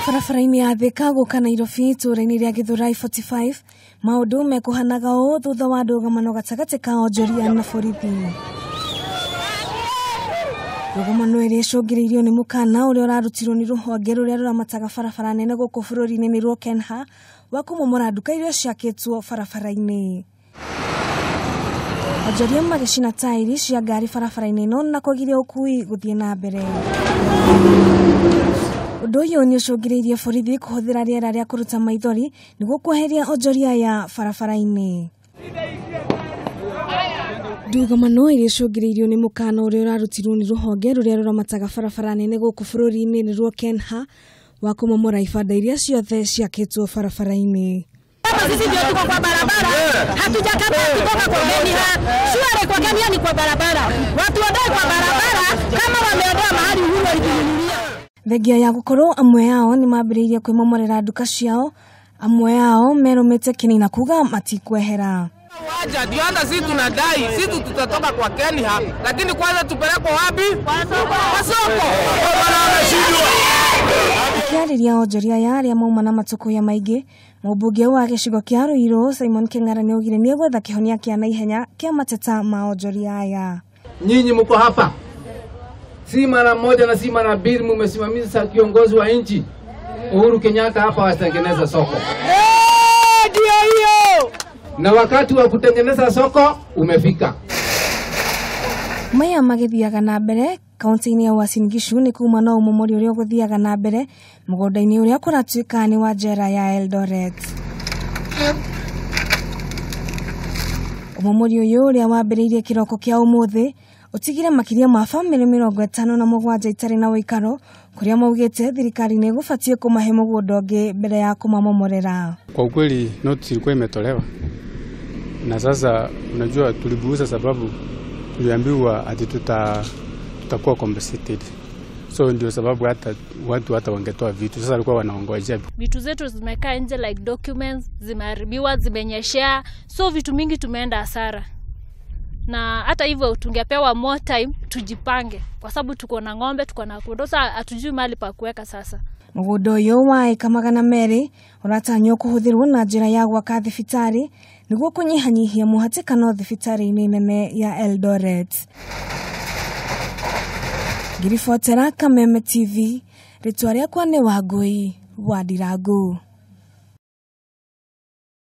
Barabara-inĩ ya Thika gũka Nairobi itũũra-inĩ rĩa Githurai 45 maũndũ mekũhanaga ũũ thutha wa ndũgamano gatagatĩ ka onjoria na borithi. Ndũgamano ĩrĩa ĩcũngĩrĩirio nĩ mũkana ũrĩa ũrarutirwo nĩ rũhonge rũrĩa rũramataga barabara nene gũkũ bũrũri-inĩ nĩruo KENHA wa kũmomora nduka iria ciakĩtwo barabara-inĩ. Onjoria magĩcina tairi cia ngari barabara-inĩ ĩno na kũgiria ũkui gũthiĩ na mbere. Ũndũ ũyũ nĩ ũcũngĩrĩirie borithi kũhũthĩra rĩera rĩa kũruta maithori nĩguo kweheria onjoria aya barabara-inĩ. Ndũgamano ĩrĩa ĩcũngĩrĩirio nĩ mũkana ũrĩa ũrarutirwo nĩ rũhonge rũrĩa rũramataga barabara nene gũkũ bũrũri-inĩ nĩruo KENHA wa kũmomora ibanda iria ciothe ciakĩtwo barabara-inĩ. Sisi ndio tuko kwa barabara, hatujakata kutoka kwa KENHA. Shule kwa KENHA ni kwa barabara. Watu wadae kwa barabara kama wameondoa mahali Uhuru alijinunulia. Thengia ya gũkorwo amwe ao nĩ mambĩrĩirie kwĩmomorera nduka ciao, amwe ao merũmĩte kĩni na kuga matikwehera. Waja ndio hata sisi tunadai, sisi tutatoka kwa KENHA, lakini kwanza tupelekwe wapi? Kwa soko. Akĩarĩria onjoria aya arĩa mauma na matũkũya maingĩ, mũmbunge wa gĩcigo kĩa Ruiru Simon Kĩng'ara nĩaugire nĩegwetha kĩhonia kĩa naihenya kĩa mateta ma onjoria aya. Nyinyi mko hapa si mara moja na si mara mbili, mumesimamisha kiongozi wa nchi Uhuru Kenyatta hapa watengeneza soko. Ndio hiyo. Na wakati wa kutengeneza soko umefika. Maya magĩthiaga na mbere kaunti-inĩ ya Uasin Gishu nĩ kuma na ũmomori ũrĩa ũgũthiaga na mbere mũgũnda-inĩ ũrĩa kũratuĩka nĩ wa njera ya Eldoret. Ũmomori ũyũ ũrĩa wambĩrĩirie kĩroko kĩa ũmũthĩ ũtigire makĩria ma bamĩrĩ 57 itarĩ na ũikaro kũrĩa maugĩte thirikari nĩ ĩgũbatiĩ kũmahe mũgũnda ũngĩ mbere ya kũmamomorera. Kwa ukweli notice ilikuwa imetolewa na sasa unajua tulibuuza sababu tuliambiwa ati tutakuwa compensated. So ndio sababu hata watu hata wangetoa vitu. Sasa walikuwa wanaongojea. Vitu zetu zimekaa nje like documents zimeharibiwa, zimenyeshea. So vitu mingi tumeenda hasara. Na hata hivyo tungepewa more time tujipange kwa sababu tuko na ng'ombe, tuko na kondoo, sasa hatujui mahali pa kuweka sasa. Mũgũnda ũyũ wa ĩka 200 ũratanywo kũhũthĩrwo na njĩra ya gwaka thibitarĩ nĩguo kũnyihanyihia mũhatĩkano thibitarĩ-inĩ nene ya Eldoret. Ngĩribotera Kameme TV, rĩtwa rĩakwa nĩ Wangũi wa Ndirangu.